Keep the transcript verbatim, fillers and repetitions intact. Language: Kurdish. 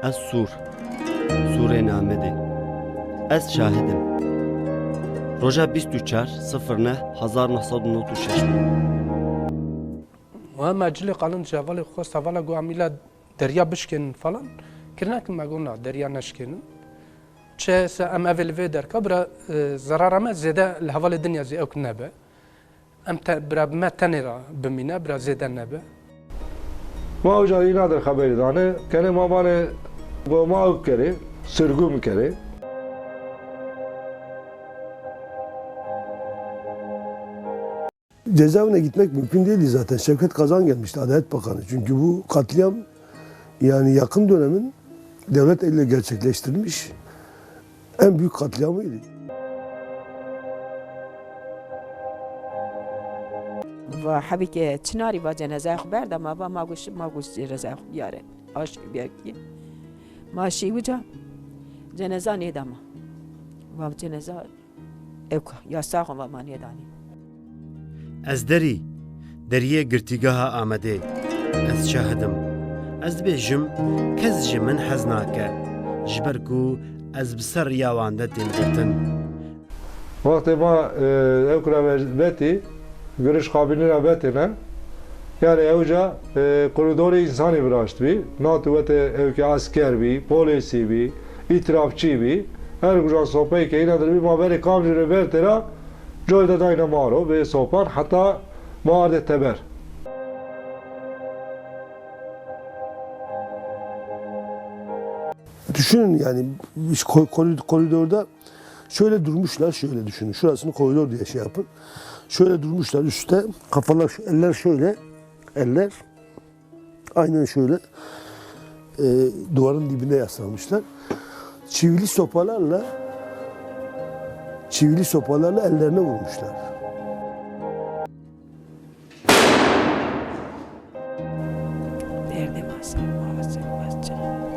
Ez Sûr. Sûrên Amedê. Ez şahid im. Roja bîst û çar sifir neh hezar neh sed û nod û şeş bû. Wa me cilê qalin ji hevalê xwest hevala got em îla derya bişkênin falan. Kirine ki me got na derya neşkênin. Çi se em evê li vê derka bira, e, zerara me zêde li hevalê dinya zî ewk nebe. Em te, bira me tenê re bimîne, bira zêde nebe. Ma ew carî nadir xeberî dane. Kenê ma vanê go ma ew kerê, sirgûn kerê. Cezaevine gitmek mümkün değildi zaten. Şevket Kazan gelmişti, Adalet Bakanı. Çünkü bu katliam, yani yakın dönemin devlet eliyle gerçekleştirilmiş en büyük katliamıydı. Va hebî ke çinarî va cenezeya xwe berda, ma va ma goş, ma goş cenezeya xwe biyare. Aşk biyar ki. Ma şî uca ceneza nêda ma. Va ceneza ew ka, ya sax va ma nêdanî. Ez derî, deriyê girtîgeha Amedê. Ez şahid im. Ez dibêjim, kes ji min hez nake. Ji ber ku ez bi ser riya wan de têm girtin. Wextê ma, e, ew kura ve-, vetî, giriş kabînî re vetêne. Yani ew ca, e, koridorê însanî viraştibî. Nat wete ew ki esker bî, polîsî bî, îtirafçî bî. Her gujan sopeyke îna dirbî ma berê kamcî re bertê ra, coy de dayne maro, bê sopan, heta ma ardê teber. Düşünün yani, biz ko-, kori-, koridorda şöyle durmuşlar, şöyle düşünün. Şurasını koridor diye şey yapın. Şöyle durmuşlar üstte, kafalar, şu eller şöyle, eller aynen şöyle, e, duvarın dibine yaslanmışlar. Çivili sopalarla, çivili sopalarla ellerine vurmuşlar. Derdê ma ser ma vecin vecin.